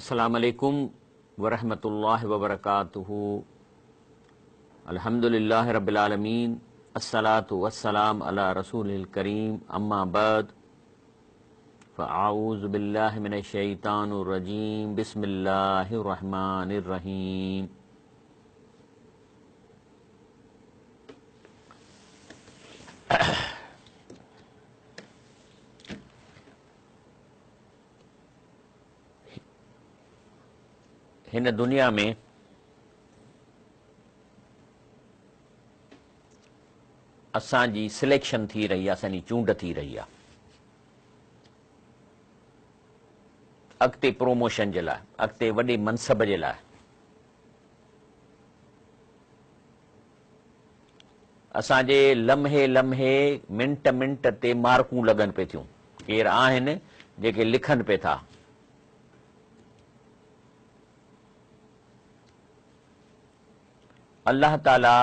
السلام عليڪم ورحمة الله وبرڪاته الحمد لله رب العالمين الصلاة والسلام علي رسوله الڪريم اما بعد فاعوذ بالله من الشيطان الرجيم بسم الله الرحمن الرحيم. هن دنيا ۾ اسان جي سليڪشن ٿي رهي آهي، اسان جي چونڊ ٿي رهي آهي اڳتي پروموشن جي لاء، اڳتي وڏي منصب جي لاء. اسان جي لمحي لمحي، منٽ منٽ تي مارڪون لڳن پئي ٿيون. ڪير آهن جيڪي لکن پئي ٿا. الله تعاليٰ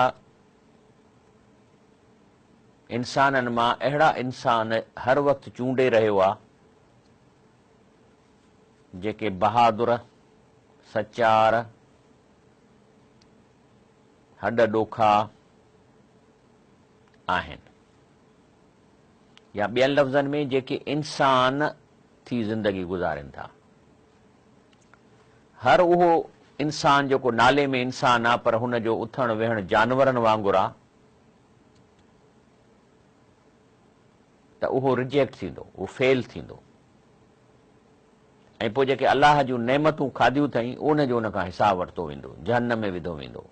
انسانن مان اهڙا انسان هر وقت چونڊي رهيو آ جيڪي بهادر، سچار، هڏ ڏوکا آهن يا ٻين لفظن ۾ جيڪي انسان ٿي زندگي گذارين ٿا. هر اهو انسان جيڪو نالي ۾ انسان آ پر هن جو اٿڻ ويهڻ جانورن وانگر آ ته اهو رجيڪٽ ٿيندو، اهو فيل ٿيندو ۽ پوء جيڪي الله جون نعمتون کاڌيون اٿئي ان جو ان کان حساب ورتو ويندو، جهنم ۾ وڌو ويندو.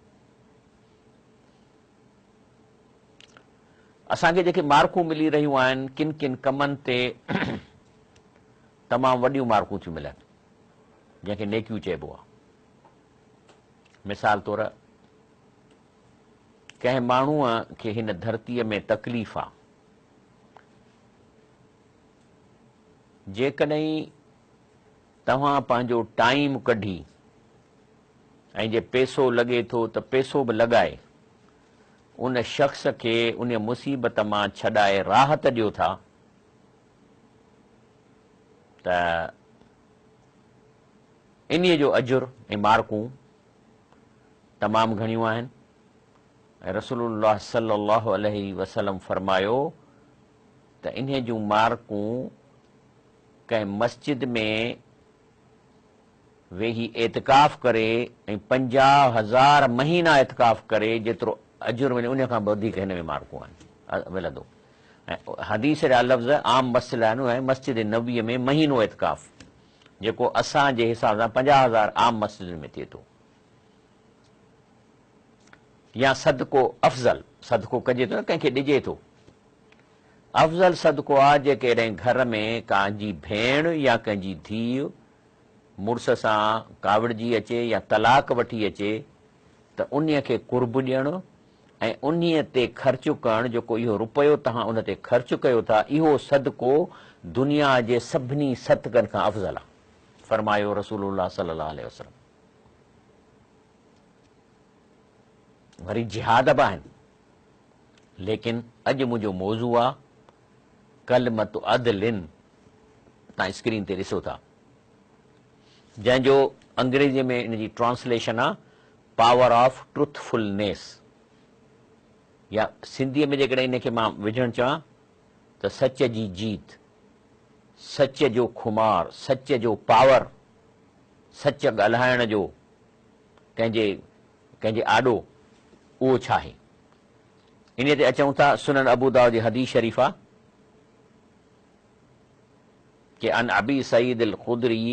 اسان کي جيڪي مارڪون ملي رهيون آهن ڪن ڪن ڪمن تي تمام وڏيون مارڪون ٿيون ملن جنهن کي نيڪيون چئبو آهي. مثال طور ڪنهن ماڻهوء کي هن ڌرتيء ۾ تڪليف آ. جيڪڏهن توهان پنهنجو ٽائيم ڪڍي ۽ جي پئسو لڳي ٿو ته پئسو به لڳائي ان شخص کي ان مصيبت مان ڇڏائي راحت ڏيو ٿا ته انهيء جو اجر ۽ مارڪون تمام گهڻيون آهن ۽ رسول الله صلي الله عليه وسلم فرمايو ته انهيء جون مارڪون ڪنهن مسجد ۾ ويهي اعتڪاف ڪري ۽ 50,000 مهينا اعتڪاف ڪري جيترو اجر ملي انهيء کان به وڌيڪ هن ۾ مارڪون آهن ملندو ۽ حديث جا لفظ عام مسجد لاء آهن مسجد نبويء ۾ مهينو اعتڪاف جيڪو اسان جي حساب سان 50,000 عام مسجدن ۾ ٿئي ٿو يا صدقو افضل صدقو ڪجي ٿو نه ڪنهن کي ڏجي ٿو افضل صدقو آ جيڪڏهن گهر ۾ ڪنهن جي ڀيڻ يا ڪنهن جي ڌيء مڙس سان ڪاوڙجي اچي يا طلاق وٺي اچي ته انهيء کي قرب ڏيڻ ۽ انهيء تي خرچ ڪرڻ جيڪو اهو رپيو توهان ان تي خرچ ڪيو ٿا اهو صدقو دنيا جي سڀني صدقن کان افضل آ فرمايو رسول الله صلي الله عليه وسلم. وري جهاد به آهن ليڪن اڄ منهنجو موضوع آ ڪلمة عدل تان اسڪرين تي ڏسو ٿا جنهن جو انگريزي ۾ ان جي ٽرانسليشن آ پاور آف ٽروٿفلنيس يا سنڌيء ۾ جيڪڏهن ان کي مان وجهڻ چوان ته سچ جي جيت، سچ جو خمار، سچ جو پاور، سچ ڳالهائڻ جو ڪنهن جي ڪنهن جي آڏو اهو ڇا آهي؟ انهيء تي اچون ٿا سنن ابو دائود جي حديث شريف آ ڪي عن ابي سعيد الخدري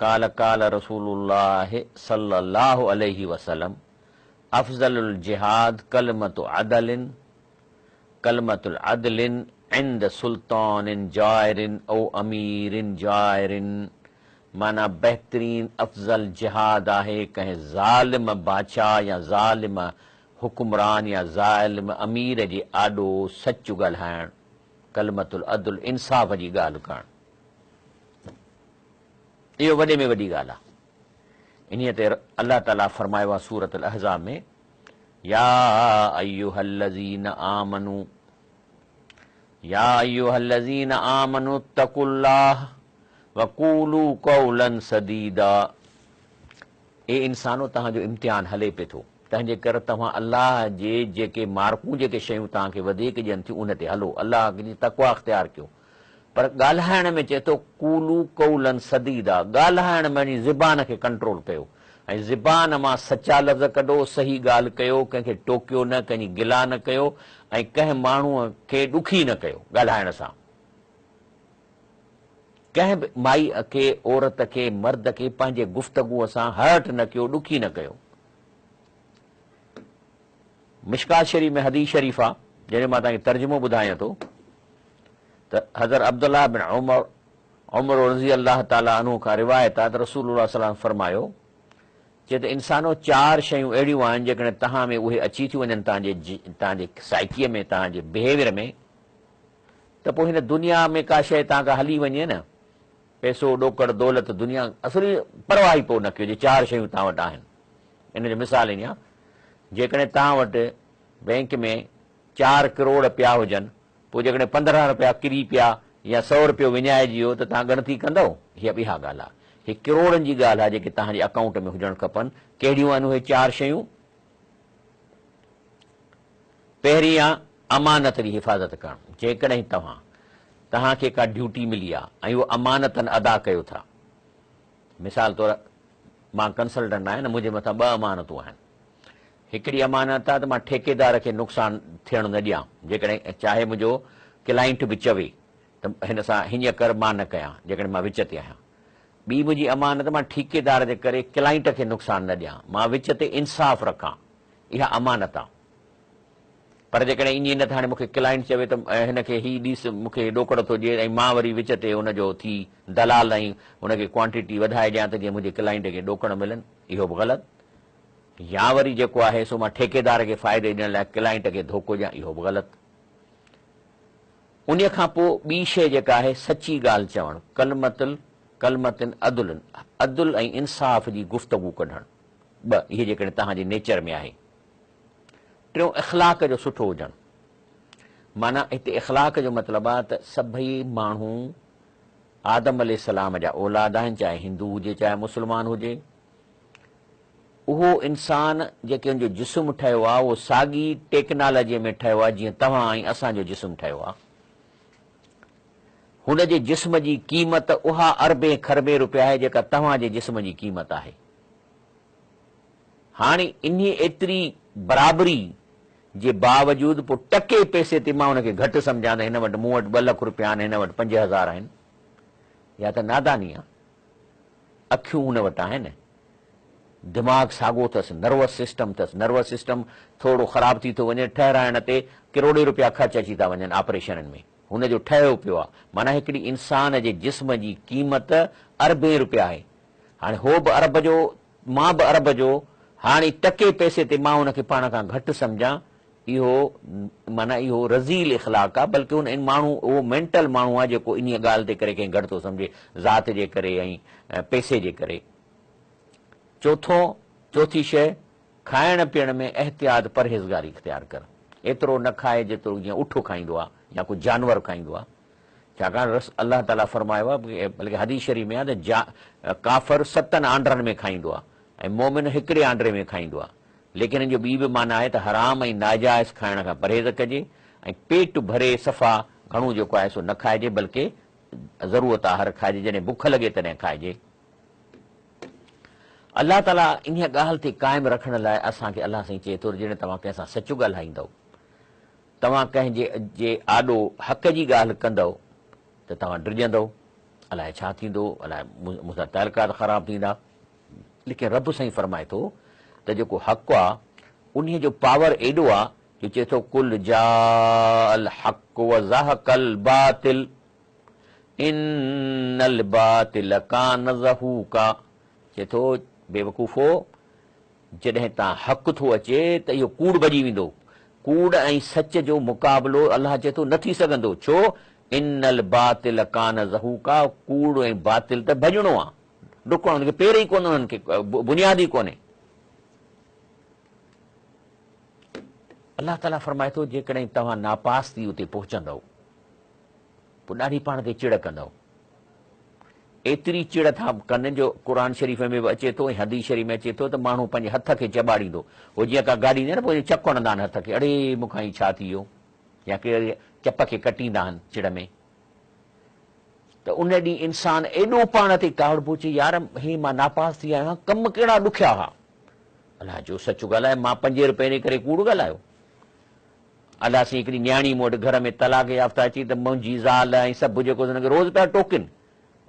قال قال رسول الله صلي الله عليه وسلم افضل الجهاد ڪلمة عدل ڪلمة العدل عند سلطان جائر او امير جائر معنيٰ بهترين افضل جهاد آهي ڪنهن ظالم بادشاهه يا ظالم حڪمران يا ظالم امير جي آڏو سچ ڳالهائڻ، ڪلمة العدل، انصاف جي ڳالهه ڪرڻ. اهو وڏي ۾ وڏي ڳالهه آهي. انهيء تي الله تعاليٰ فرمايو آهي سورة الاحزاب ۾، يا ايها الذين آمنوا يا ايها الذين آمنوا اتقوا الله وقولوا قولا سديدا اي انسانو توهان جو امتحان هلي پئي ٿو تنهن جي ڪر توهان الله جي جيڪي مارڪون جيڪي شيون توهان کي وڌيڪ ڏين ٿيون ان تي هلو الله جي تقويٰ اختيار ڪيو پر ڳالهائڻ ۾ چئي ٿو قولوا قولا سديدا ڳالهائڻ ۾ وڃي زبان کي ڪنٽرول ڪيو ۽ زبان مان سچا لفظ ڪڍو صحيح ڳالهه ڪيو ڪنهن کي ٽوڪيو نه ڪنهن جي گلا نه ڪيو ۽ ڪنهن ماڻهوء کي ڏکي نه ڪيو ڳالهائڻ سان. ڪنهن به مائيء کي، عورت کي، مرد کي پنهنجي گفتگوء سان هرٽ نه ڪيو، ڏکي نه ڪيو. مشڪات شريف ۾ حديث شريف آ، جنهن جو مان توهان کي ترجمو ٻڌايان ٿو ته حضرت عبدالله بن عمر عمر رضي الله تعالٰي عنه کان روايت آ ته رسول الله صلي الله عليه وسلم فرمايو، چي ته انسانو چار شيون اهڙيون آهن جيڪڏهن توهان ۾ اهي اچي ٿيون وڃن توهان جي توهان جي سائيڪيء ۾ توهان جي بهيويئر ۾ ته پوء هن دنيا ۾ ڪا شيء توهان کان هلي وڃي نه، پئسو، ڏوڪڙ، دولت، دنيا، اصل پرواهه ئي پوء نه ڪيو جي چار شيون توهان وٽ آهن. ان جو مثال ائين آهي، جيڪڏهن توهان وٽ بئنڪ ۾ چار ڪروڙ پيا هجن، پوء جيڪڏهن 15 رپيا ڪري پيا يا سئو رپيو وڃائجي ويو ته توهان ڳڻتي ڪندؤ؟ هيء به اها ڳالهه آهي. هي ڪروڙن جي ڳالهه آهي جيڪي توهان جي اڪائونٽ ۾ هجڻ کپن. ڪهڙيون آهن اهي چار شيون؟ پهرين آ امانت جي حفاظت ڪرڻ. جيڪڏهن توهان توهان کي ڪا ڊيوٽي ملي آ ۽ اهو امانتن ادا ڪيو ٿا. مثال طور مان ڪنسلٽنٽ آهيان نه منهنجي مٿان ٻه امانتون آهن. هڪڙي امانت آ ته مان ٺيڪيدار کي نقصان ٿيڻ نه ڏيان جيڪڏهن چاهي منهنجو ڪلائنٽ به چوي ته هن سان هيئن ڪر مان نه ڪيان جيڪڏهن مان وچ تي آهيان. ٻي منهنجي امانت مان ٺيڪيدار جي ڪري ڪلائنٽ کي نقصان نه ڏيان مان وچ تي انصاف رکان. اها امانت آ. پر جيڪڏهن ائين نه ته هاڻي مون کي ڪلائنٽ چوي ته هن کي هي ڏيس مون کي ڏوڪڙ ٿو ڏئي ۽ مان وري وچ تي ان جو ٿي دلال ۽ ان کي ڪوانٽيٽي وڌائي ڏيان ته جيئن منهنجي ڪلائنٽ کي ڏوڪڙ ملن اهو به غلط. يا وري جيڪو آهي سو مان ٺيڪيدار کي فائدي ڏيڻ لاء ڪلائنٽ کي ڌوڪو ڏيان اهو به غلط. انهيء کان پوء ٻي شيء جيڪا آهي سچي ڳالهه چوڻ ڪلمة ڪلمة عدل عدل ۽ انصاف جي گفتگو ڪڍڻ. ٻه، اهي جيڪڏهن توهان جي نيچر ۾ آهي. ٽيون، اخلاق جو سٺو هجڻ. معنيٰ هتي اخلاق جو مطلب آهي ته سڀئي ماڻهو آدم عليه السلام جا اولاد آهن، چاهي هندو هجي چاهي مسلمان هجي. اهو انسان جيڪي ان جو جسم ٺهيو آهي اهو ساڳي ٽيڪنالاجيء ۾ ٺهيو آهي جيئن توهان ۽ اسان جو جسم ٺهيو آهي. هن جي جسم جي قيمت اها اربين کربين روپيا آهي جيڪا توهان جي جسم جي قيمت آهي. هاڻي انهي ايتري برابري جي باوجود پوء ٽڪي پئسي تي مان ان کي گهٽ سمجهان ته هن وٽ مون وٽ 2 لک روپيا آهن هن وٽ 5000 آهن. اها ته ناداني آهي. اکيون هن وٽ آهن، دماغ ساڳو اٿس، نروس سسٽم اٿس، نروس سسٽم ٿورڙو خراب ٿي ٿو وڃي ٺهرائڻ تي ڪروڙين روپيا خرچ اچي ٿا وڃن آپريشنن ۾. هن جو ٺهيو پيو آهي. معنيٰ هڪڙي انسان جي جسم جي قيمت اربين روپيا آهي. هاڻي هو به ارب جو، مان به ارب جو، هاڻي ٽڪي پئسي تي مان هن کي پاڻ کان گهٽ سمجهان، اهو معنيٰ اهو رذيل اخلاق آهي، بلڪه ان ماڻهو اهو مينٽل ماڻهو آهي جيڪو انهيء ڳالهه تي ڪري ڪنهن گهٽ ٿو سمجهي، ذات جي ڪري ۽ پئسي جي ڪري. چوٿون، چوٿين شيء، کائڻ پيئڻ ۾ احتياط پرهيزگاري اختيار ڪر. ايترو نه کاء جيترو جيئن اٺ کائيندو آهي يا ڪو جانور کائيندو آهي. ڇاڪاڻ رس الله تعاليٰ فرمايو آهي بلڪه حديث شريف ۾ آهي ته جا ڪافر ستن آنڊرن ۾ کائيندو آهي ۽ مؤمن هڪڙي آنڊري ۾ کائيندو آهي. ليڪن ان جو ٻي به معنيٰ آهي ته حرام ۽ ناجائز کائڻ کان پرهيز ڪجي ۽ پيٽ ڀري صفا گهڻو جيڪو آهي سو نه کائجي بلڪه ضرورت آهر کائجي جڏهن بک لڳي تڏهن کائجي. الله تعاليٰ انهيء ڳالهه تي قائم رکڻ لاء اسان کي الله سائين چئي ٿو ته جڏهن توهان ڪنهن سان سچ ڳالهائيندؤ، توهان ڪنهن جي جي آڏو حق جي ڳالهه ڪندؤ ته توهان ڊڄندؤ، الائي ڇا ٿيندو، الائي مون سان تعلقات خراب ٿيندا. ليڪن رب سائين فرمائي ٿو ته جيڪو حق آ، انهيء جو پاور ايڏو آ جو چئي ٿو قل جاء الحق وزهق الباطل ان الباطل ڪان زهوقا چئي ٿو بيوقوفو جڏهن تان حق ٿو اچي ته اهو ڪوڙ ڀڄي ويندو ڪوڙ ۽ سچ جو مقابلو الله چئي ٿو نه ٿي سگهندو ڇو ان الباطل ڪان زهوقا ڪوڙ ۽ باطل ته ڀڄڻو آ ڊڪڻو ان کي پير ئي ڪونه انهن کي بنياد ئي ڪونهي الله تعالي فرمائي ٿو جيڪڏهن توهان ناپاس ٿي اتي پهچندؤ پوء ڏاڍي پاڻ تي چڙ ڪندؤ. ايتري چڙ ٿا ڪن جو قرآن شريف ۾ به اچي ٿو ۽ حديث شريف ۾ اچي ٿو ته ماڻهو پنهنجي هٿ کي چٻاڙيندو هو جيئن ڪا گاڏي ايندي آهي نه پوء چڪ هڻندا آهن هٿ کي اڙي مون کان هي ڇا ٿي ويو يا ڪي وري چپ کي ڪٽيندا آهن چڙ ۾ ته ان ڏينهن انسان ايڏو پاڻ تي ڪاوڙبو چي يار هي مان ناپاس ٿي آيو آهيان ڪم ڪهڙا ڏکيا هئا الله جو سچ ڳالهائي مان پنجين روپين جي ڪري ڪوڙ ڳالهايو. الله سائين هڪڙي نياڻي مون وٽ گهر ۾ طلاق يافته اچي ته منهنجي زال ۽ سڀ جيڪو هن کي روز پيا ٽوڪين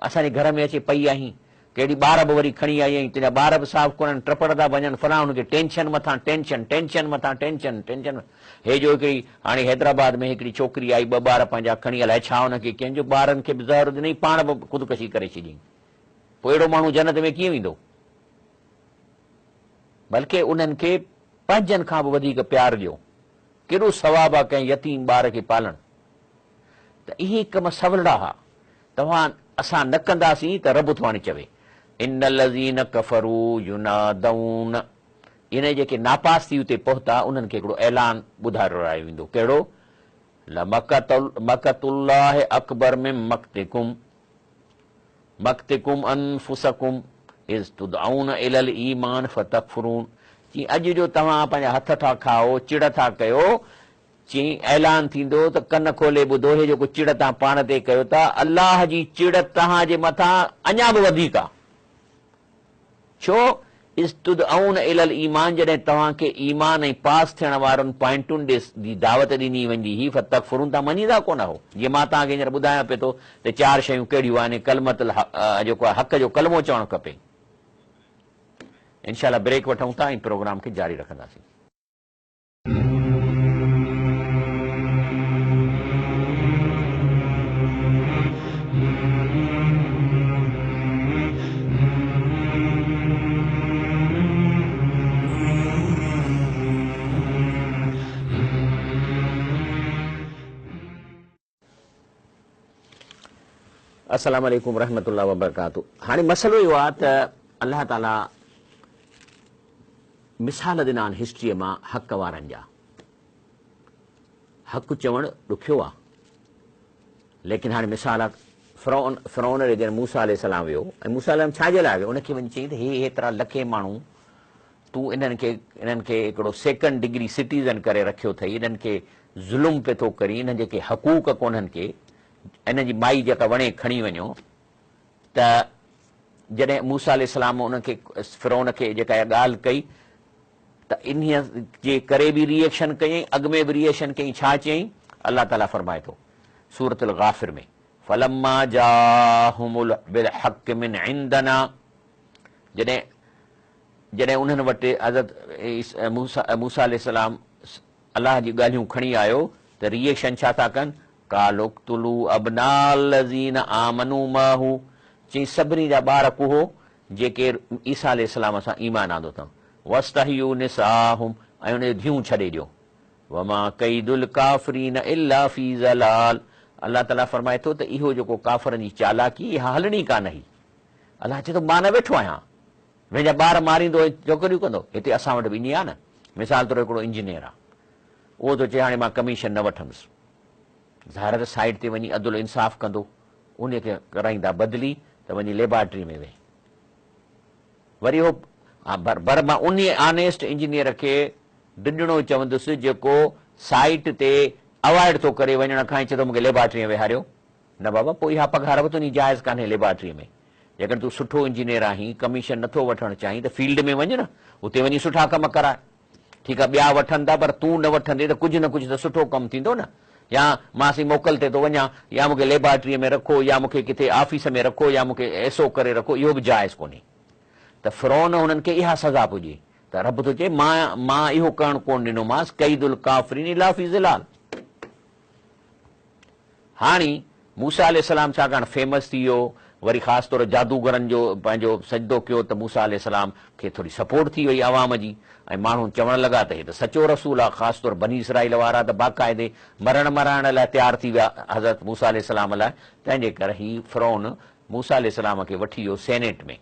اسان جي گهر ۾ اچي پئي آهين ڪهڙي ٻار به وري کڻي آئي آهين تنهنجا ٻار به صاف ڪونهن ٽپڙ ٿا ڀڃن فلان هن کي ٽينشن مٿان ٽينشن ٽينشن مٿان ٽينشن ٽينشن هي جو هڪڙي هاڻي حيدرآباد ۾ هڪڙي ڇوڪري آئي ٻه ٻار پنهنجا کڻي الائي ڇا هن کي ڪين جو ٻارن کي به زهر ڏنئي پاڻ به خودڪشي ڪري ڇڏيائين پوء اهڙو ماڻهو جنت ۾ ڪيئن ويندو بلڪه انهن کي پنهنجن کان به وڌيڪ پيار ڏيو. ڪيڏو ثواب آ ڪنهن يتيم ٻار کي پالڻ. ته اهي ڪم سولڙا ها. توهان اسان نه ڪنداسين ته رب ٿو هاڻي چوي. ان الذين ڪفروا ينادون يعني جيڪي ناپاس ٿي اتي پهتا انهن کي هڪڙو اعلان ٻڌارايو ويندو. ڪهڙو؟ لمقت الله اڪبر من مقتڪم. مقتڪم انفسڪم اذ تدعون الي الايمان فتڪفرون چي اڄ جو توهان پنهنجا هٿ ٿا کائو، چڙ ٿا ڪيو، چي اعلان ٿيندو ته ڪن کولي ٻڌو هي جيڪو چڙ توهان پاڻ تي ڪيو ٿا الله جي چڙ توهان جي مٿان اڃا به وڌيڪ آ. ڇو؟ اذ تدعون الي الايمان جڏهن توهان کي ايمان ۽ پاس ٿيڻ وارن پوائنٽن ڏي جي دعوت ڏني ويندي هئي فتڪفرون توهان مڃيندا ڪونه هو جيئن مان توهان کي هينئر ٻڌايان پيو ٿو ته چار شيون ڪهڙيون آهن ۽ ڪلمة الحق جيڪو آهي حق جو ڪلمو چوڻ کپي انشاء الله بريڪ وٺون ٿا ۽ پروگرام کي جاري رکنداسين. السلام عليڪم ورحمة الله وبرڪاته هاڻي مسئلو اهو آهي ته الله تعالي مثال ڏنا آهن هسٽريء مان حق وارن جا حق چوڻ ڏکيو آهي ليڪن هاڻي مثال آهي فرعون فرعون ڏي جڏهن موسيٰ عليه السلام ويو ۽ موسيٰ عليه السلام ڇا جي لاء ويو ان کي وڃي چيائين ته هي هيترا لکين ماڻهو تون انهن کي انهن کي هڪڙو سيڪنڊ ڊگري سٽيزن ڪري رکيو اٿئي انهن کي ظلم پئي ٿو ڪرين انهن جي ڪي حقوق ڪونهن ڪي انهن جي مائي جيڪا وڻي کڻي وڃو ته جڏهن موسيٰ عليه السلام ان کي فرعون کي جيڪا اها ڳالهه ڪئي ته انهيء جي ڪري به ري ايڪشن ڪيائين اڳ ۾ به ري ايڪشن ڪيائين ڇا چيائين الله تعاليٰ فرمائي ٿو سورة الغافر ۾ فلما جاءهم بالحق من عندنا جڏهن جڏهن انهن وٽ حضرت موسيٰ عليه السلام الله جون ڳالهيون کڻي آيو ته ري ايڪشن ڇا ٿا ڪن؟ قالوا اقتلوا ابناء الذين آمنوا معه چيائين سڀني جا ٻار ڪهو جيڪي عيسيٰ عليه السلام سان ايمان آندو اٿن واستحيوا نساءهم ۽ انهن جون ڌيئون ڇڏي ڏيو وما ڪيد الڪافرين الا في ضلال الله تعاليٰ فرمائي ٿو ته اهو جيڪو ڪافرن جي چالاڪي اها هلڻي ڪانه هئي الله چئي ٿو مان نه ويٺو آهيان منهنجا ٻار ماريندو ۽ چوڪريون ڪندو. هتي اسان وٽ به ائين آهي نه. مثال طور هڪڙو انجنيئر آهي. اهو ٿو چئي هاڻي مان ڪميشن نه وٺندس. ظاهر آهي ته سائيٽ تي وڃي عدل انصاف ڪندو. انهيء کي ڪرائيندا بدلي ته وڃي ليبارٽري ۾ ويهه. وري اهو پر مان انهيء آنيسٽ انجنيئر کي ڊڄڻو چوندس جيڪو سائيٽ تي اوائڊ ٿو ڪري وڃڻ کان ۽ چئي ٿو مون کي ليبارٽري ۾ ويهاريو. نه بابا پوء اها پگهار به تنهنجي جائز ڪانهي ليبارٽريء ۾ جيڪڏهن تون سٺو انجنيئر آهين ڪميشن نٿو وٺڻ چاهين ته فيلڊ ۾ وڃ نه اتي وڃي سٺا ڪم ڪراء ٺيڪ آهي ٻيا وٺن ٿا پر تون نه وٺندين ته ڪجهه نه ڪجهه ته سٺو ڪم ٿيندو نه يا مان سائين موڪل تي ٿو وڃان يا مون کي ليبارٽريء ۾ رکو يا مون کي ڪٿي آفيس ۾ رکو يا مون کي ايس او ڪري رکو اهو به جائز ڪونهي ته فرعون هنن کي اها سزا پڄي ته رب ٿو چئي مان مان اهو ڪرڻ ڪونه ڏنومانس ڪيد الڪافرين الا في ضلال. هاڻي موسيٰ عليه السلام ڇاڪاڻ فيمس ٿي ويو، وري خاص طور جادوگرن جو پنهنجو سجدو ڪيو ته موسيٰ عليه السلام کي ٿوري سپورٽ ٿي وئي عوام جي ۽ ماڻهو چوڻ لڳا ته هي ته سچو رسول آ، خاص طور بني اسرائيل وارا ته باقاعدي مرڻ مرائڻ لاء تيار ٿي ويا حضرت موسيٰ عليه السلام لاء، تنهن جي ڪري هي فرعون موسيٰ عليه السلام کي وٺي ويو سينيٽ ۾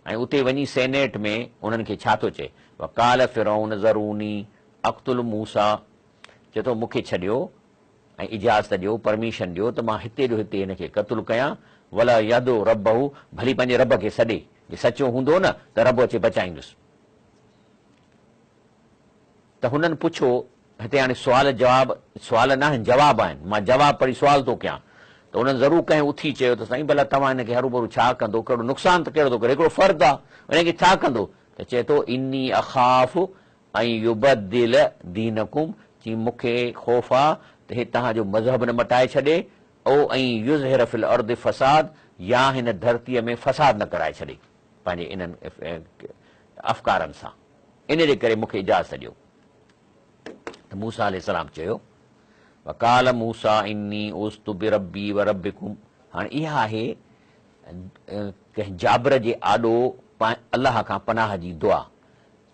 ۽ اتي وڃي سينيٽ ۾ انهن کي ڇا ٿو چئي، وقال فرعون ذروني اقتل موسيٰ چئي ٿو مون کي ڇڏيو ۽ اجازت ڏيو، پرميشن ڏيو ته مان هتي جو هتي هن کي قتل ڪيان، ولا يدع ربه ڀلي پنهنجي رب کي سڏي، جي سچو هوندو نه ته رب اچي بچائيندس. ته هنن پڇيو، هتي هاڻي سوال جواب، سوال ناهن جواب آهن، مان جواب پڙهي سوال ٿو ڪيان، ته انهن ضرور ڪنهن اٿي چيو ته سائين ڀلا توهان هن کي هروڀرو ڇا ڪندو، ڪهڙو نقصان ته ڪهڙو ٿو ڪري، هڪڙو فرد آ، ان کي ڇا ڪندو؟ ته چئي ٿو، اني اخاف ان يبدل دينڪم، چي مون کي خوف آ ته هي توهان جو مذهب نه مٽائي ڇڏي، او ان يظهر في الارض فساد يا هن ڌرتيء ۾ فساد نه ڪرائي ڇڏي پنهنجي انهن افڪارن سان، ان جي ڪري مون کي اجازت ڏيو. ته موسيٰ عليه السلام چيو، وقال موسيٰ اني عذت بربي وربڪم، هاڻي اها آهي ڪنهن جابر جي آڏو الله کان پناهه جي دعا.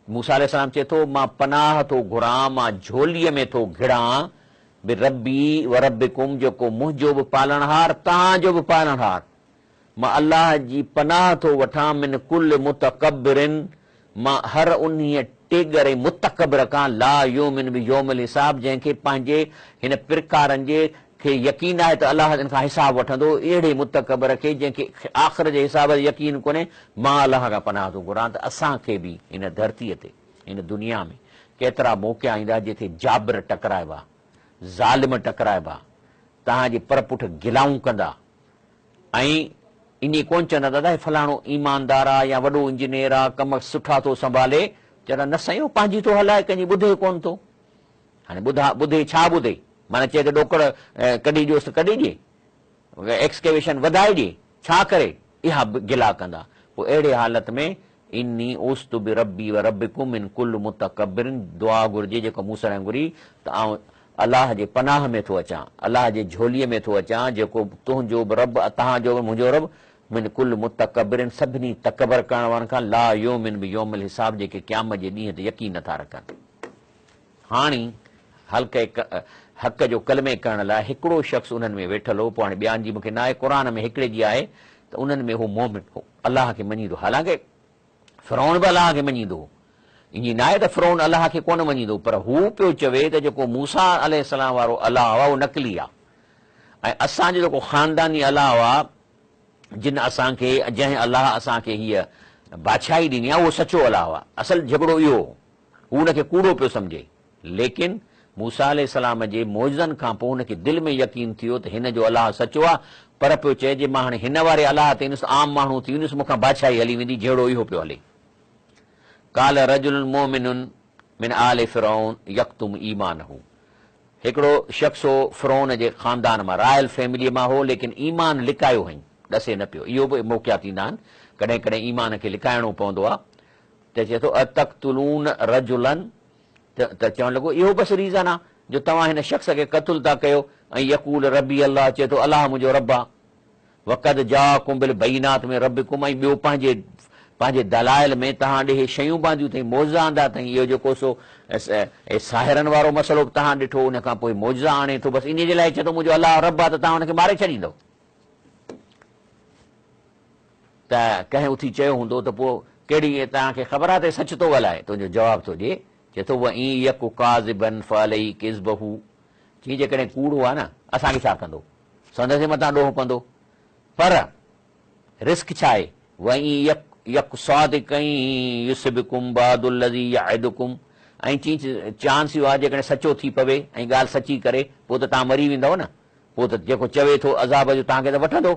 موسيٰ عليه السلام چئي ٿو، مان پناهه ٿو گهران، مان جهوليء ۾ ٿو گهڙان، بربي وربڪم جيڪو منهنجو به پالڻهار توهان جو به پالڻهار، مان الله جي پناهه ٿو وٺان من ڪل متڪبر مان هر انهيء ٽيڳر ۽ متڪبر کان لا يؤمن بيوم الحساب جنهن کي پنهنجي هن پرڪارن جي کي يقين آهي ته الله ان کان حساب وٺندو، اهڙي متڪبر کي جنهن کي آخر جي حساب جو يقين ڪونهي، مان الله کان پناهه ٿو گهران ته اسان کي به هن ڌرتيء تي، هن دنيا ۾ ڪيترا موقعا ايندا جتي جابر ٽڪرائبا، ظالم ٽڪرائبا، توهان جي پر پٺ گلائون ڪندا ۽ ائين ڪونه چوندا دادا هي فلاڻو ايماندار آ يا وڏو انجنيئر آ، ڪم سٺا ٿو سنڀالي، چوندا نه سائين هو پنهنجي ٿو هلائي ڪنهن جي ٻڌي ڪونه ٿو. هاڻي ٻڌا ٻڌي ڇا ٻڌي؟ معنيٰ چئي ته ڏوڪڙ ڪڍي ڏيوس ته ڪڍي ڏئي، ايڪسڪيويشن وڌائي ڏئي، ڇا ڪري؟ اها به گلا ڪندا. پوء اهڙي حالت ۾ اني عذت بربي وربڪم من ڪل متڪبر دعا گهرجي جيڪا مون سان گهري ته آئون الله جي پناهه ۾ ٿو اچان، الله جي جهوليء ۾ ٿو اچان جيڪو تنهنجو به رب توهان جو به منهنجو رب من ڪل متڪبر سڀني تڪبر ڪرڻ وارن کان لا يؤمن بيوم الحساب جيڪي قيامت جي ڏينهن تي يقين نٿا رکن. هاڻي حلقه حق جو ڪلمي ڪرڻ لاء هڪڙو شخص انهن ۾ ويٺل هو، پوء هاڻي ٻيان جي مون کي ناهي، قرآن ۾ هڪڙي جي آهي ته انهن ۾ هو مؤمن هو، الله کي مڃيندو هو، حالانڪه فرعون به الله کي مڃيندو هو، ائين ناهي ته فرعون الله کي ڪونه مڃيندو هو، پر هو پيو چوي ته جيڪو موسيٰ عليه السلام وارو الله آهي اهو نقلي آهي ۽ اسان جو جيڪو خانداني الله آهي جن اسان کي جنهن الله اسان کي هيء بادشاهي ڏني آهي اهو سچو الله آهي، اصل جهڳڙو اهو هو. هو ان کي ڪوڙو پيو سمجهي. ليڪن موسيٰ عليه السلام جي معجزن کان پوء هن کي دل ۾ يقين ٿيو ته هن جو الله سچو آهي، پر پيو چئي جي مان هاڻي هن واري الله تي ايندس ته عام ماڻهو ٿي ويندس، مون کان بادشاهي هلي ويندي، جهڙو اهو پيو هلي. قال رجل مؤمن من آل فرعون يڪتم ايمانه هڪڙو شخص هو فرعون جي خاندان مان، رائل فيمليء مان هو، ليڪن ايمان لڪايو هئائين، ڏسي نه پيو. اهو به موقعا ٿيندا آهن، ڪڏهن ڪڏهن ايمان کي لڪائڻو پوندو آهي. ته چئي ٿو، اتقتلون رجلا ته چوڻ لڳو، اهو بس ريزن آ جو توهان هن شخص کي قتل ٿا ڪيو ۽ يقول ربي الله چئي ٿو الله منهنجو رب آ وقد جاءڪم بالبينات من ربڪم ۽ ٻيو پنهنجي پنهنجي دلائل ۾ توهان ڏي اهي شيون به آنديون اٿئي معجزا آندا اٿئي اهو جيڪو سو ساحرن وارو مسئلو به توهان ڏٺو ان کان پوء معجزا آڻي ٿو بس انهي جي لاء چئي ٿو منهنجو الله رب آ ته توهان ان کي ماري ڇڏيندؤ. ته ڪنهن اٿي چيو هوندو ته پوء ڪهڙي توهان کي خبر آهي ته هي سچ ٿو ڳالهائي؟ تنهنجو جواب ٿو ڏئي، چئي ٿو وان يڪ ڪاذبا فعليه ڪذبه چي جيڪڏهن ڪوڙو آهي نه اسان کي ڇا ڪندو؟ سندس ئي مٿان ڏوهه پوندو. پر رسڪ ڇا آهي؟ وان يڪ صادقا يصبڪم بعض الذي يعدڪم ۽ چي چانس اهو آهي جيڪڏهن سچو ٿي پوي ۽ ڳالهه سچي ڪري پوء ته توهان مري ويندؤ نه پوء ته جيڪو چوي ٿو عذاب جو توهان کي ته وٺندو.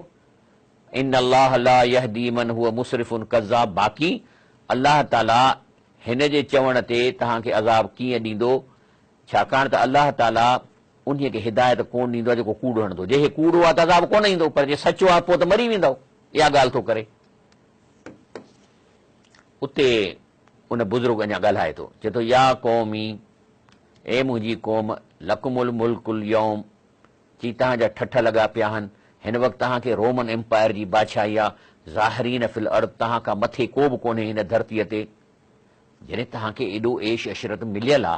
ان الله لا يهدي من هو مسرف ڪذاب باقي الله تعالي هن جي چوڻ تي توهان کي عذاب ڪيئن ڏيندو ڇاڪاڻ ته الله تعالي انهي کي هدايت ڪونه ڏيندو آهي جيڪو ڪوڙ هڻندو جي هي ڪوڙو آهي ته عذاب ڪونه ايندو پر جي سچو آهي پوء ته مري ويندؤ اها ڳالهه ٿو ڪري اتي ان بزرگ اڃا ڳالهائي ٿو چئي ٿو يا قومي اي منهنجي قوم لڪم الملڪ اليوم چي توهان جا ٺٺ لڳا پيا آهن، هن وقت توهان کي رومن ايمپائر جي بادشاهي آ، ظاهرين في الارض توهان کان مٿي ڪو به ڪونهي هن ڌرتيء تي، جڏهن توهان کي ايڏو عيش عشرت مليل آ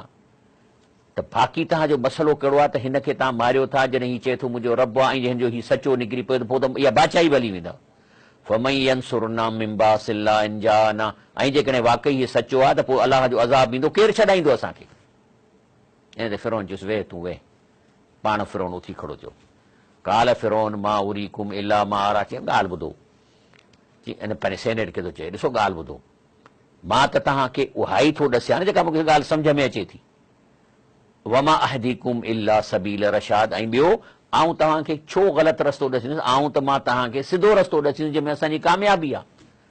ته باقي توهان جو مسئلو ڪهڙو آ ته هن کي توهان ماريو ٿا، جڏهن هي چئي ٿو منهنجو رب آ ۽ هن جو هي سچو نڪري پيو ته پوء ته اها بادشاهي به هلي ويندؤ. فمن ينصرنا من باس الله ان جاءنا ۽ جيڪڏهن واقعي هي سچو آ ته پوء الله جو عذاب ايندو ڪير ڇڏائيندو اسان کي؟ ان تي فرعون چيس ويهه تون ويهه. پاڻ فرعون اٿي کڙو ٿيو. قال فرعون ما اريڪم الا ما اريٰ چيائين ڳالهه ٻڌو. چي ان پنهنجي سينيٽ کي ٿو چئي ڏسو ڳالهه ٻڌو. مان ته توهان کي اها ئي ٿو ڏسيان نه جيڪا مون کي ڳالهه سمجهه ۾ اچي ٿي. وما اهديڪم الا سبيل الرشاد ۽ ٻيو آئون توهان کي ڇو غلط رستو ڏسيندس آئون ته مان توهان کي سڌو رستو ڏسيندس جنهن ۾ اسان جي ڪاميابي آهي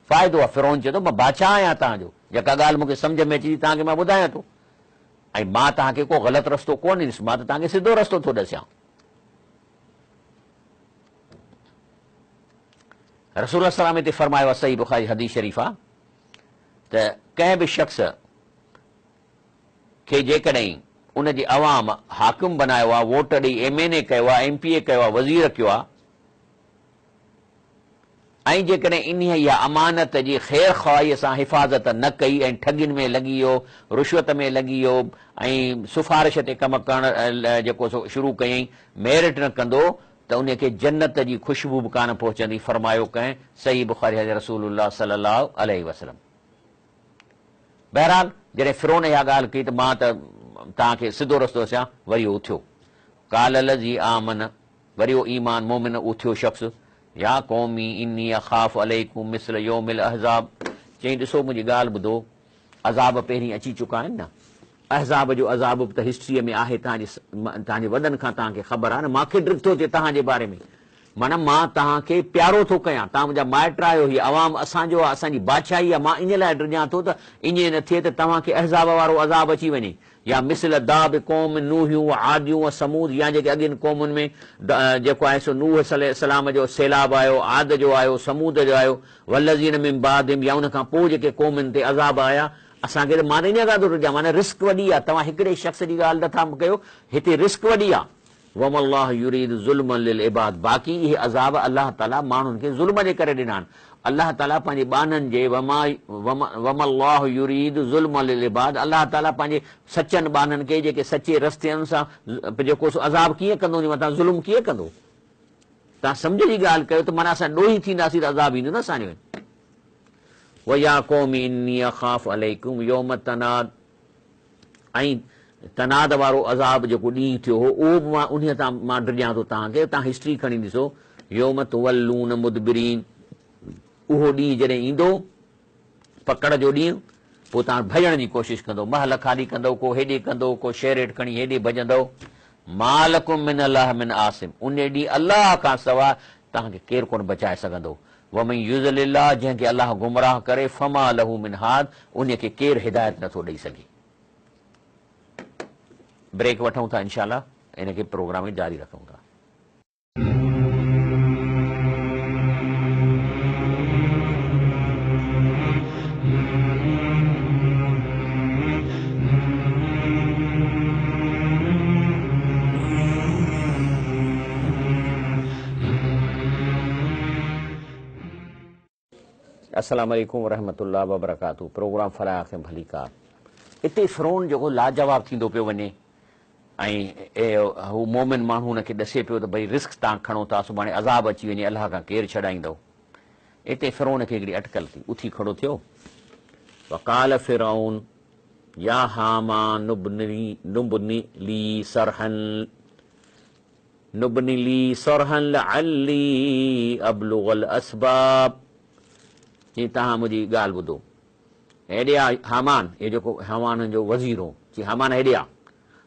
فائدو آهي فرعون چئي ٿو مان بادشاهه آهيان توهان جو جيڪا ڳالهه مون کي سمجهه ۾ اچي ٿي توهان کي مان ٻڌايان ٿو ۽ مان توهان کي ڪو غلط رستو ڪونه ڏيندس مان ته توهان کي سڌو رستو ٿو ڏسيان. رسول الله صلعم هتي فرمايو آهي صحيح بخاري حديث شريف آهي ته ڪنهن به شخص کي جيڪڏهن ان جي عوام حاڪم بنايو آهي ووٽ ڏئي ايم اين اي ڪيو آهي ايم پي اي ڪيو آهي وزير ڪيو آهي ۽ جيڪڏهن انهيء اها امانت جي خير خواهيء سان حفاظت نه ڪئي ۽ ٺڳين ۾ لڳي ويو، رشوت ۾ لڳي ويو ۽ سفارش تي ڪم ڪرڻ جيڪو سو شروع ڪيائين، ميرٽ نه ڪندو ته انهيء کي جنت جي خوشبو به ڪانه پهچندي، فرمايو ڪنهن؟ صحيح بخاري حضرت رسول الله صلي الله عليه وسلم. بهرحال جڏهن فرعون اها ڳالهه ڪئي ته مان ته توهان کي سڌو رستو ڏسيان، وري اهو اٿيو. قال الذي آمن وري اهو ايمان مؤمن اٿيو شخص، يا قوم اني اخاف عليڪم مثل يوم الاحزاب، چيائين ڏسو منهنجي ڳالهه ٻڌو، عذاب پهرين اچي چڪا آهن نه، احزاب جو عذاب به ته هسٽريء ۾ آهي، توهان جي توهان جي وڏن کان توهان کي خبر آهي نه، مان کي ڊپ ٿو ٿئي توهان جي باري ۾، معنيٰ مان توهان کي پيارو ٿو ڪيان، توهان منهنجا مائٽ آهيو، هي عوام اسان جو آهي، اسان جي بادشاهي آهي، مان ان لاء ڊڄان ٿو ته ائين نه ٿئي ته توهان کي احزاب وارو عذاب اچي وڃي. يا مثل داب قوم نوح و عاد و ثمود يا جيڪي اڳين قومن ۾ جيڪو آهي سو نوح عليه السلام جو سيلاب آيو، عاد جو آيو، ثمود جو آيو، والذين من بعدهم يا ان کان پوء جيڪي قومن تي عذاب آيا، اسان کي ته مان ته انهيء کان ٿو ڊڄان معنيٰ رسڪ وڏي آهي، توهان هڪڙي شخص جي ڳالهه نه ٿا ڪيو، هتي رسڪ وڏي آهي. وما الله يريد ظلما للعباد باقي اهي عذاب الله تعالي ماڻهن کي ظلم جي ڪري ڏنا آهن الله تعالي پنهنجي ٻانهن جي وما وما الله يريد ظلما للعباد الله تعالي پنهنجي سچن ٻانهن کي جيڪي سچي رستي آهن سان جيڪو سو عذاب ڪيئن ڪندو ان جي مٿان ظلم ڪيئن ڪندو توهان سمجهه جي ڳالهه ڪيو ته معنيٰ اسان ڏوهي ٿينداسين ته عذاب ايندو نه اسان جو ويا قوم اني اخاف عليڪم يوم التناد ۽ تناد وارو عذاب جيڪو ڏينهن ٿيو هو اهو به مان انهيء تان مان ڊڄان ٿو توهان کي توهان هسٽري کڻي ڏسو يوم تولون مدبرين اهو ڏينهن جڏهن ايندو پڪڙ جو ڏينهن پوء توهان ڀڄڻ جي ڪوشش ڪندو محل خالي ڪندو ڪو هيڏي ڪندو ڪو شيريٽ کڻي هيڏي ڀڄندو ما لڪم من الله من عاصم ان ڏينهن الله کان سواء توهان کي ڪير ڪونه بچائي سگهندو ومن يضلل الله جنهن کي الله گمراهه ڪري فما له من هاد انهي کي ڪير هدايت نٿو ڏئي سگهي. بريڪ وٺون ٿا انشاء الله ان کي پروگرام کي جاري رکون ٿا. السلام عليڪم ورحمة الله وبرڪاته پروگرام فلاح کي ڀليڪار اتي فرعون جيڪو لاجواب ٿيندو پيو وڃي ۽ هو مومن ماڻهو ان کي ڏسي پيو ته ڀئي رسڪ تان کڻو ٿا سڀاڻي عذاب اچي وڃي الله کان ڪير ڇڏائيندو اتي فرعون کي هڪڙي اٽڪل ٿي اٿي کڙو ٿيو وقال فرعون يا هامان ابن لي صرحا ابن لي صرحا لعلي ابلغ الاسباب چي توهان منهنجي ڳالهه ٻڌو هيڏي آ هامان هي جيڪو هامان جو وزير هو چي هامان هيڏي آ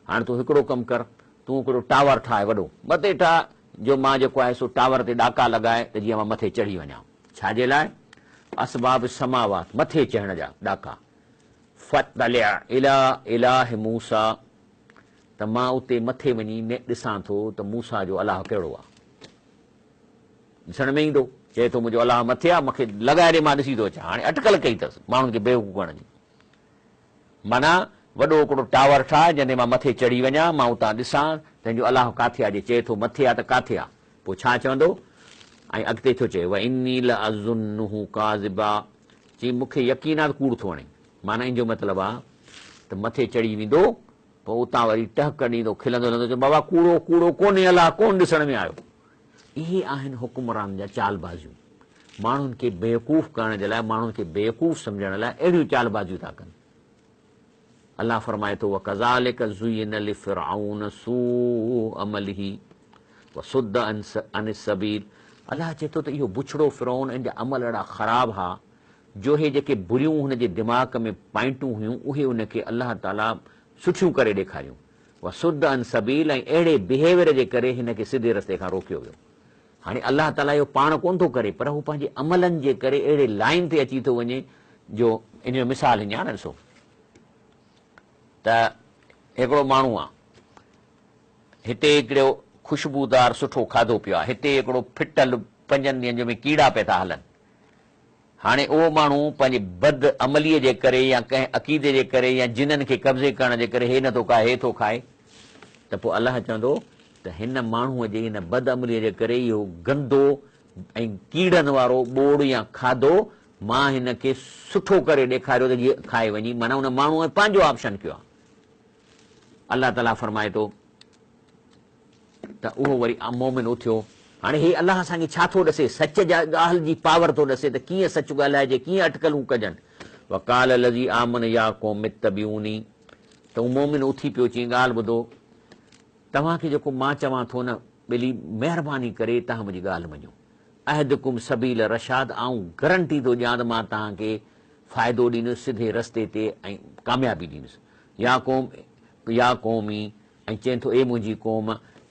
هاڻي تون هڪڙو ڪم ڪر تون هڪڙو ٽاور ٺاهه وڏو مٿي ٺاهه جو مان جيڪو آهي سو ٽاور تي ڏاڪا لڳائي ته جيئن مان مٿي چڙهي وڃان ڇا جي لاء اسباب السماوات مٿي چڙهڻ جا ڏاڪا فاطلع الي اله موسيٰ ته مان اتي مٿي وڃي ڏسان ٿو ته موسيٰ جو الله ڪهڙو آ. ڏسڻ ۾ ايندو. چئي ٿو منهنجو الله مٿي آ، مون کي لڳائي ڏي مان ڏسي ٿو اچان. هاڻي اٽڪل ڪئي اٿس ماڻهن کي بيوقوف ڪرڻ جي. معنيٰ وڏو هڪڙو ٽاور ٺاهه جنهن تي مان مٿي چڙهي وڃان، مان اتان ڏسان ته هن جو الله ڪاٿي آ، جي چئي ٿو مٿي آ ته ڪاٿي آ؟ پوء ڇا چوندو؟ ۽ اڳتي ٿو چئي، واني لاظنه ڪاذبا، چي مون کي يقين آ ته ڪوڙ ٿو هڻي. معنيٰ ان جو مطلب آ ته مٿي چڙهي ويندو پوء اتان وري ٽهڪ ڏيندو کلندو هلندو چوندو بابا ڪوڙو ڪوڙو ڪونهي الله ڪونه ڏسڻ ۾ آيو. اهي آهن حڪمرانن جا چالبازيون. ماڻهن کي بيوقوف ڪرڻ جي لاء ماڻهن کي بيوقوف سمجهڻ لاء اهڙيون چالبازيون ٿا ڪن. الله فرمائي ٿو وڪذالڪ زين لفرعون سوء عمله وصد عن السبيل الله چئي ٿو ته اهو بڇڙو فرعون ان جا عمل اهڙا خراب ها جو اهي جيڪي بريون هن جي دماغ ۾ پوائنٽون هيون اهي ان کي الله تعالي سٺيون ڪري ڏيکاريون وصد عن سبيل ۽ اهڙي بهيويئر جي ڪري هن کي سڌي رستي کان روڪيو ويو. هاڻي الله تعاليٰ اهو پاڻ ڪونه ٿو ڪري پر هو پنهنجي عملن جي ڪري اهڙي لائين تي اچي ٿو وڃي جو ان جو مثال هيئن آهي نه ڏسو ته هڪڙو ماڻهو آهي هتي هڪڙو خوشبودار سٺو کاڌو پيو آهي هتي هڪڙو ڦٽل پنجن ڏينهن جو ۾ ڪيڙا پيا ٿا هلن هاڻي اهو ماڻهو پنهنجي بد عمليء جي ڪري يا ڪنهن عقيدي جي ڪري يا جنن کي قبضي ڪرڻ جي ڪري هي نه ٿو کائي هي ٿو کائي ته پوء الله چوندو ته هن ماڻهوء جي هن بد عمليء جي ڪري اهو گندو ۽ ڪيڙن وارو ٻوڙ يا کاڌو مان هن کي سٺو ڪري ڏيکاريو ته جيئن کائي وڃي معنيٰ ان ماڻهوء پنهنجو آپشن ڪيو آهي. الله تعاليٰ فرمائي ٿو. ته اهو وري مؤمن اٿيو. هاڻي هي الله اسان کي ڇا ٿو ڏسي؟ سچ جا ڳالهه جي پاور ٿو ڏسي ته ڪيئن سچ ڳالهائجي، ڪيئن اٽڪلون ڪجن. وقال الذي آمن يا قوم اتبعوني ته اهو مؤمن اٿي پيو چيائين ڳالهه ٻڌو، توهان کي جيڪو مان چوان ٿو نه ٻيلي مهرباني ڪري توهان منهنجي ڳالهه مڃو. اهدڪم سبيل الرشاد آئون گرنٽي ٿو ڏيان ته مان توهان کي فائدو ڏيندس، سڌي رستي تي ۽ ڪاميابي ڏيندس. يا قوم يا قومي ۽ چئين ٿو، اي منهنجي قوم!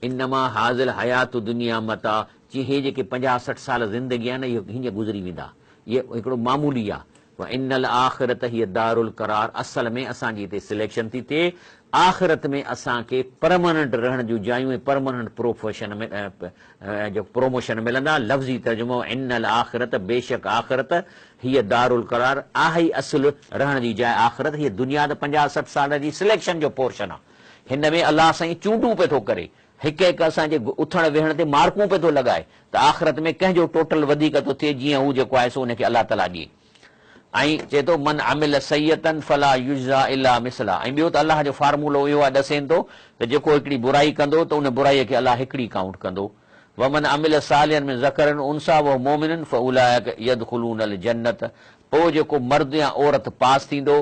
انما هذه الحياة الدنيا متاع، چي هي جيڪي پنجاهه 60 سال زندگي آهي نه اهي هيئن گذري ويندا، اهي هڪڙو معمولي آهي، وان الاخرة هي دار القرار، اصل ۾ اسان جي هتي سليڪشن ٿي ٿئي، آخرت ۾ اسان کي پرماننٽ رهڻ جون جايون ۽ پرماننٽ پروفيشن ۾ جو پروموشن ملندا، لفظي ترجمو، ان الاخرة بيشڪ آخرت هي دار القرار آهي ئي اصل رهڻ جي جاء آخرت، هيء دنيا ته پنجاهه 60 سال جي سليڪشن جو پورشن آهي. هن ۾ الله سائين چونڊون پئي ٿو ڪري، هڪ هڪ اسان جي اٿڻ ويهڻ تي مارڪون پئي ٿو لڳائي ته آخرت ۾ ڪنهن جو ٽوٽل وڌيڪ ٿو ٿئي جيئن هو جيڪو آهي سو ان کي الله تعاليٰ ڏئي ۽ چئي ٿو من عمل سيئة فلا يجزيٰ الا مثلها ۽ ٻيو ته الله جو فارمولو اهو آهي ڏسين ٿو ته جيڪو هڪڙي برائي ڪندو ته ان برائي کي الله هڪڙي ڪائونٽ ڪندو ومن عمل صالحا من ذڪر انثيٰ وهو مؤمن فاولئک يدخلون الجنة پوء جيڪو مرد يا عورت پاس ٿيندو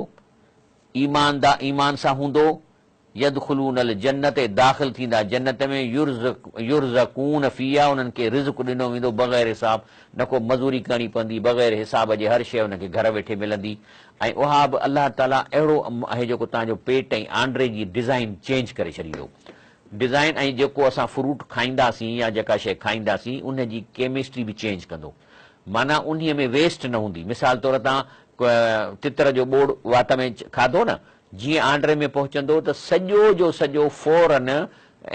ايمان دا ايمان سان هوندو، يدخلون الجنة داخل ٿيندا جنت ۾، يرزقون فيها انهن کي رزق ڏنو ويندو بغير حساب، نه ڪو مزوري ڪرڻي پوندي، بغير حساب جي هر شيء انهن کي گهر ويٺي ملندي ۽ اها به الله تعالي اهڙو آهي جيڪو توهان جو پيٽ ۽ آنڊري جي ڊزائين چينج ڪري ڇڏيندو. ڊزائين ۽ جيڪو اسان فروٽ کائينداسين يا جيڪا شيء کائينداسين ان جي ڪيمسٽري به چينج ڪندو معنيٰ انهي ۾ ويسٽ نه هوندي مثال طور تان تتر جو ٻوڙ وات ۾ کاڌو نه، جيئن آنڊري ۾ پهچندو ته سڄو جو سڄو فورن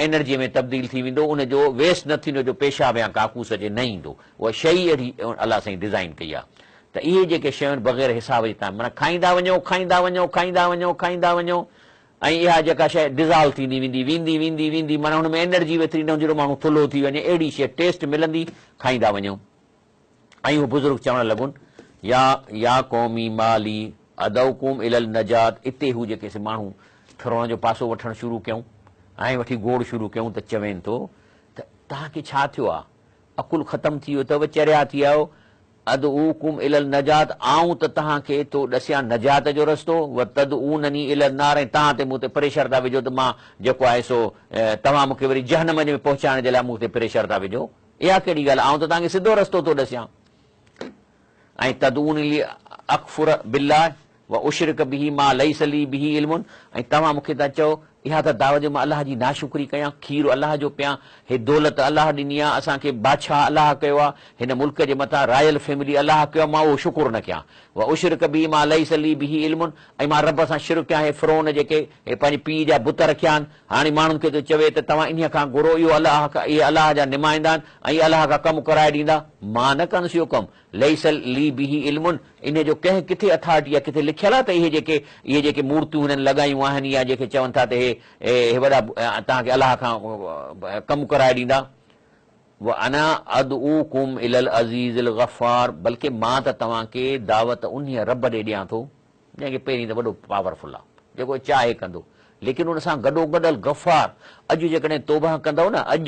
انرجي ۾ تبديل ٿي ويندو، ان جو ويسٽ نه ٿيندو جو پيشاب يا ڪاڪوس جي نه ايندو. اها شيء ئي اهڙي الله سائين ڊزائين ڪئي آهي ته اهي جيڪي شيون بغير حساب جي تان معنيٰ کائيندا وڃو، کائيندا وڃو، کائيندا وڃو، کائيندا وڃو ۽ اها جيڪا شيء ڊزالو ٿيندي ويندي، ويندي، ويندي، ويندي معنيٰ هن ۾ انرجي به ايتري نه هوندي جو ماڻهو ٿلهو ٿي وڃي، اهڙي شيء ٽيسٽ ملندي، کائيندا وڃو. ۽ هو بزرگ چوڻ لڳن، يا يا قومي ما لي ادعوڪم الي النجات اتي هو جيڪي سي ماڻهو فرعون جو پاسو وٺڻ شروع ڪيائون ۽ وٺي گوڙ شروع ڪيائون ته چوين ٿو ته توهان کي ڇا ٿيو آ عقل ختم ٿي ويو اٿو چريا ٿي ويا آهيو ادعوڪم الي النجات آئون ته توهان کي ٿو ڏسيان نجات جو رستو وتدعونني الي النار ۽ توهان تي مون تي پريشر ٿا وجهو ته مان جيڪو آهي سو توهان مون کي وري جهنم ۾ پهچائڻ جي لاء مون تي پريشر ٿا وجهو. اها ڪهڙي ڳالهه، آئون ته توهان کي سڌو رستو ٿو ڏسيان. ۽ تدعوني لاڪفر بالله واشرڪ به ما ليس لي به علم ۽ توهان مون کي ٿا چئو، اها ته دعوت ڏيو مان الله جي ناشڪري ڪيان، کير الله جو پيان، هي دولت الله ڏني آهي، اسان کي بادشاهه الله ڪيو آهي، هن ملڪ جي مٿان رائل فيملي الله ڪيو آهي، مان اهو شڪر نه ڪيان. واشرڪ به ما ليس لي به علم ۽ مان رب سان شرڪ ڪيان، هي فرعون جيڪي هي پنهنجي پيء جا بت رکيا آهن، هاڻي ماڻهن کي ٿو چوي ته توهان انهيء کان گهرو، اهو الله کان، اهي الله جا نمائندا آهن ۽ اهي الله کان ڪم ڪرائي ڏيندا، مان نه ڪندس اهو ڪم، ليس لي به علم، انهيء جو ڪنهن ڪٿي اٿارٽي يا ڪٿي لکيل آهي ته اهي جيڪي اهي جيڪي مورتيون هنن لڳايون آهن يا جيڪي چون ٿا ته اهي اهي وڏا توهان کي الله کان ڪم ڪرائي ڏيندا. وانا ادعوڪم الي العزيز الغفار بلڪه مان ته توهان کي دعوت انهيء رب ڏي ڏيان ٿو جنهن کي پهرين ته وڏو پاورفل آ جيڪو چاهي ڪندو ليڪن ان سان گڏوگڏ الغفار اڄ جيڪڏهن توبهه ڪندؤ نه اڄ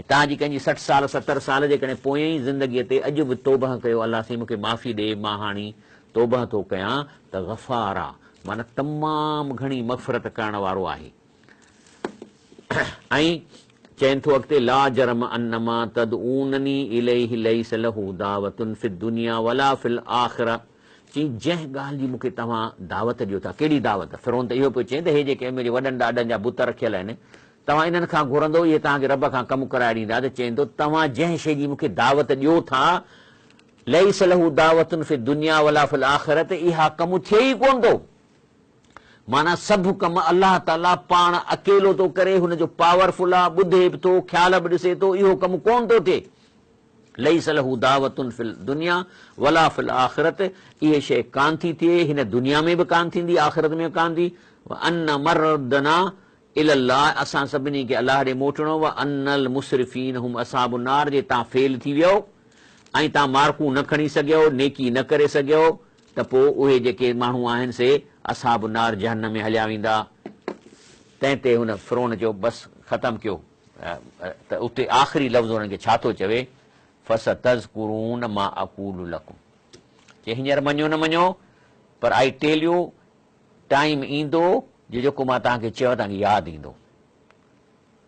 توهان جي ڪنهن جي 60 سال 70 سال جيڪڏهن پوئين ئي زندگيء تي اڄ به توبهه ڪيو الله سائين مون کي معافي ڏي مان هاڻي توبهه ٿو ڪيان ته غفار آ معنيٰ تمام گهڻي مغفرت ڪرڻ وارو آهي ۽ چئين ٿو اڳتي لا جرم ان ما تدعونني اليه ليس له دعوة في الدنيا ولا في الاخرة چي جنهن ڳالهه جي مون کي توهان دعوت ڏيو ٿا، ڪهڙي دعوت؟ فرعون ته اهو پيو چئي ته هي جيڪي منهنجي وڏن ڏاڏن جا بت رکيل آهن، توهان انهن کان گهرندؤ، اهي توهان کي رب کان ڪم ڪرائي ڏيندا ته چئين ٿو توهان جنهن شيء جي مون کي دعوت ڏيو ٿا، ليس له دعوة في الدنيا ولا في الاخرة اها ڪم ٿئي ئي ڪونه ٿو. معنيٰ سڀ ڪم الله تعاليٰ پاڻ اڪيلو ٿو ڪري، هن جو پاور فل آ، ٻڌي به ٿو، خيال به ڏسي ٿو، اهو ڪم ڪونه ٿو ٿئي. ليس له دعوة في الدنيا ولا في الاخرة اهي شيء ڪانه ٿي ٿئي، هن دنيا ۾ به ڪانه ٿيندي، آخرت ۾ به ڪانه ٿي، وان مردنا الي الله اسان سڀني کي الله ڏي موٽڻو، وان المسرفين هم اصحاب النار جي تان فيل ٿي ويؤ ۽ تان مارڪون نه کڻي سگهيؤ، نيڪي نه ڪري سگهيؤ ته پوء اهي جيڪي ماڻهو آهن سي اصحاب النار جهنم ۾ هليا ويندا. تنهن تي هن فرعون چيو بس ختم ڪيو. ته اتي آخري لفظ انهن کي ڇا ٿو چوي، فستذڪرون ما اقول لڪم چي هينئر مڃو نه مڃو پر آئي ٽيل يو ٽائيم ايندو جو جيڪو مان توهان کي چيو توهان کي ياد ايندو.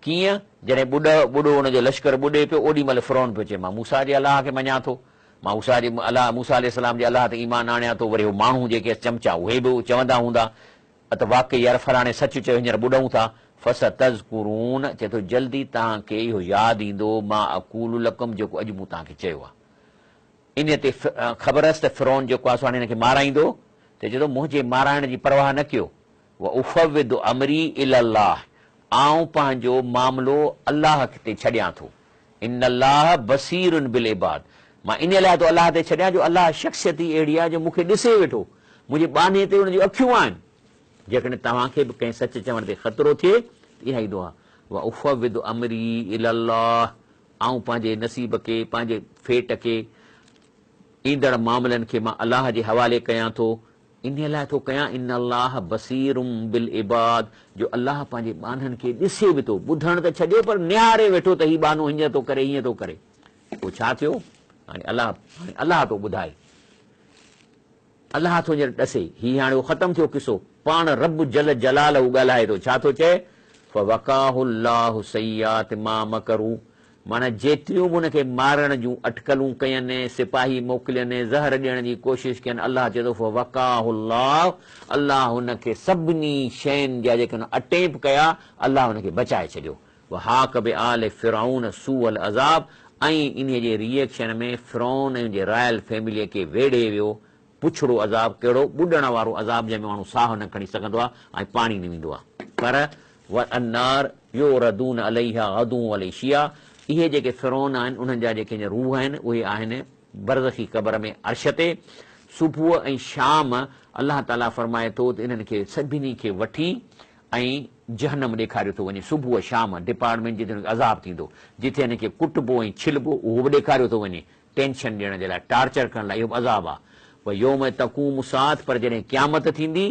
ڪيئن؟ جڏهن ٻڏو ان جو لشڪر ٻڏي پيو اوڏي مهل فرعون پيو چئي مان موسيٰ جي الله کي مڃان ٿو، مان موسيٰ جي الله موسيٰ عليه السلام جي الله تي ايمان آڻيان ٿو وري هو ماڻهو جيڪي چمچا اهي به چوندا هوندا ته واقعي يار فلاڻي سچ چيو هينئر ٻڏئون ٿا، فستذڪرون، چئي ٿو جلدي توهان کي اهو ياد ايندو، ما اقول لڪم جيڪو اڄ مون توهان کي چيو آهي. انهيء تي خبر هيس ته فرعون جيڪو آهي سو هاڻي هن کي مارائيندو، ته چئي ٿو منهنجي مارائڻ جي پرواهه نه ڪيو، وافوض امري الي الله آئون پنهنجو معاملو الله تي ڇڏيان ٿو، ان الله بصير بالعباد مان انهيء لاء ٿو الله تي ڇڏيان جو الله شخصيت ئي اهڙي آهي جو مون کي ڏسي ويٺو، منهنجي ٻانهي تي ان جون اکيون آهن. جيڪڏهن توهان کي به ڪنهن سچ چوڻ تي خطرو ٿئي ته اها ئي دعا وافوض امري الي الله آئون پنهنجي نصيب کي، پنهنجي فيٽ کي، ايندڙ معاملن کي مان الله جي حوالي ڪيان ٿو، انهيء لاء ٿو ڪيان ان الله بصير بالعباد جو الله پنهنجي ٻانهن کي ڏسي به ٿو، ٻڌڻ ته ڇڏيو پر نهاري ويٺو ته هي ٻانهو هيئن ٿو ڪري هيئن ٿو ڪري. پوء ڇا ٿيو؟ هاڻي الله هاڻي الله ٿو ٻڌائي. الله ٿو هينئر ڏسي. هي هاڻي اهو ختم ٿيو قصو. پاڻ رب جل جلاله ڳالهائي ٿو. ڇا ٿو چئي؟ فوقاه الله سيئات ما مڪروا معنيٰ جيتريون به هن کي مارڻ جون اٽڪلون ڪين، سپاهي موڪلين، زهر ڏيڻ جي ڪوشش ڪين، الله چئي ٿو فوقاه الله الله هن کي سڀني شين جا جيڪي هن اٽيمپ ڪيا، الله هن کي بچائي ڇڏيو. وحاق بآل فرعون سوء العذاب ۽ انهيء جي ري ايڪشن ۾ فرعون ۽ ان جي رائل فيمليء کي ويڙهي ويو پڇڙو عذاب ڪهڙو ٻڏڻ وارو عذاب جنهن ۾ ماڻهو ساهه نه کڻي سگهندو آهي ۽ پاڻي نه ويندو آهي پر والنار يعرضون عليها غدوا والعشيا اهي جيڪي فرعون آهن انهن جا جيڪي روح آهن اهي آهن برزخي قبر ۾ عرش تي صبح ۽ شام الله تعالي فرمائي ٿو ته انهن کي سڀني کي وٺي ۽ جهنم ڏيکاريو ٿو وڃي صبح شام ڊپارٽمينٽ جتي هن کي عذاب ٿيندو جتي هن کي ڪٽبو ۽ ڇلبو اهو به ڏيکاريو ٿو وڃي ٽينشن ڏيڻ جي لاء ٽارچر ڪرڻ لاء اهو به عذاب آهي ويوم تقوم الساعت پر جڏهن قيامت ٿيندي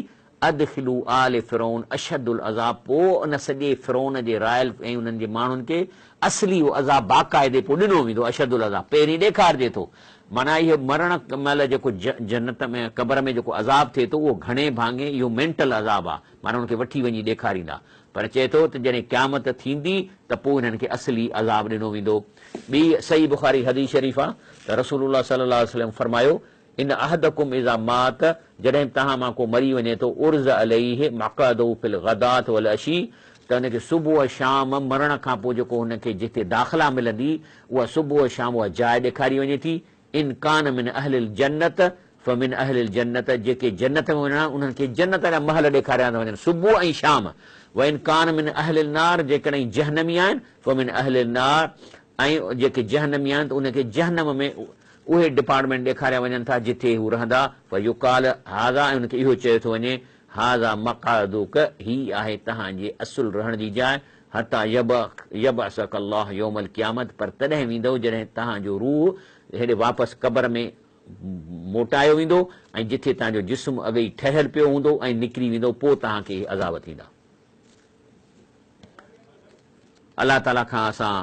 ادخلوا آل فرعون اشد العذاب پوء ان سڄي فرعون جي رائل ۽ انهن جي ماڻهن کي اصلي اهو عذاب باقاعدي پوء ڏنو ويندو اشد العذاب پهرين ڏيکارجي ٿو معنيٰ اهو مرڻ مهل جيڪو جنت ۾ قبر ۾ جيڪو عذاب ٿئي ٿو اهو گهڻي ڀاڱي اهو مينٽل عذاب آهي معنيٰ ان کي وٺي وڃي ڏيکاريندا پر چئي ٿو ته جڏهن قيامت ٿيندي ته پوء انهن کي اصلي عذاب ڏنو ويندو. ٻي صحيح بخاري حديث شريف آ ته رسول الله صلي الله عليه وسلم فرمايو، ان احدڪم اذا مات جڏهن به توهان مان ڪو مري وڃي ٿو عرض عليه مقعده في الغداة والعشي ته ان کي صبح و شام مرڻ کان پوء جيڪو هن کي جتي داخلا ملندي اها صبح و شام اها جاء ڏيکاري وڃي ٿي ان ڪان من اهل الجنة فمن اهل الجنة جيڪي جنت ۾ وڃڻا انهن کي جنت جا محل ڏيکاريا ٿا وڃن صبح ۽ شام وان ڪان من اهل النار جيڪڏهن جهنمي آهن فمن اهل النار ۽ جيڪي جهنمي آهن ته انهن کي جهنم ۾ اهي ڊپارٽمينٽ ڏيکاريا وڃن ٿا جتي هو رهندا فيقال هذا ۽ انهن کي اهو چيو ٿو وڃي هذا مقعدک هي آهي توهان جي اصل رهڻ جي جاء حتي يبعثک الله يوم القيامت پر تڏهن ويندؤ جڏهن توهان جو روح هيڏي واپس قبر ۾ موٽايو ويندو ۽ جٿي توهان جو جسم اڳ ئي ٺهيل پيو هوندو ۽ نڪري ويندو پوء توهان کي اهي عذاب ٿيندا. الله تعالي کان اسان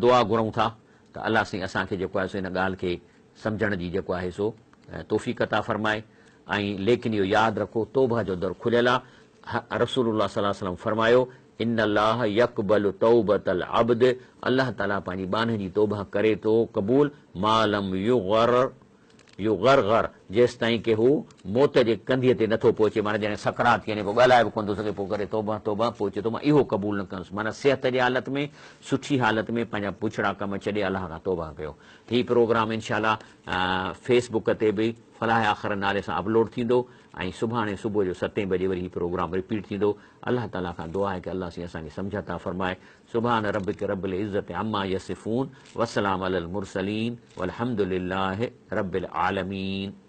دعا گهرون ٿا ته الله سائين اسان کي جيڪو آهي سو ان ڳالهه کي سمجهڻ جي جيڪو آهي سو توفيق عطا فرمائي ۽ ليڪن اهو ياد رکو توبه جو در کليل آهي رسول الله صلي الله عليه وسلم فرمايو. ان الله يقبل توبة العبد الله تعاليٰ پنهنجي ٻانهي جي توبه ڪري ٿو قبول ما لم يغر يغرغر جيستائين ڪي هو موت جي ڪنڌيء تي نٿو پهچي معنيٰ جڏهن سڪرات ٿي وڃي پوء ڳالهائي به ڪونه ٿو سگهي پوء ڪري توبه توبه پوء چئي ٿو مان اهو قبول نه ڪندس معنيٰ صحت جي حالت ۾ سٺي حالت ۾ پنهنجا بڇڙا ڪم ڇڏي الله کان توبه ڪيو هي پروگرام انشاء الله فيس بڪ تي به فلاح آخر نالي سان اپلوڊ ٿيندو ۽ سڀاڻي صبح جو ستين بجي وري هي پروگرام رپيٽ ٿيندو الله تعالي کان دعا آهي ڪه الله سائين اسان کي سمجهه عطا فرمائي سبحان ربک رب العزت عما يصفون وسلام علي المرسلين والحمد لله رب العالمين.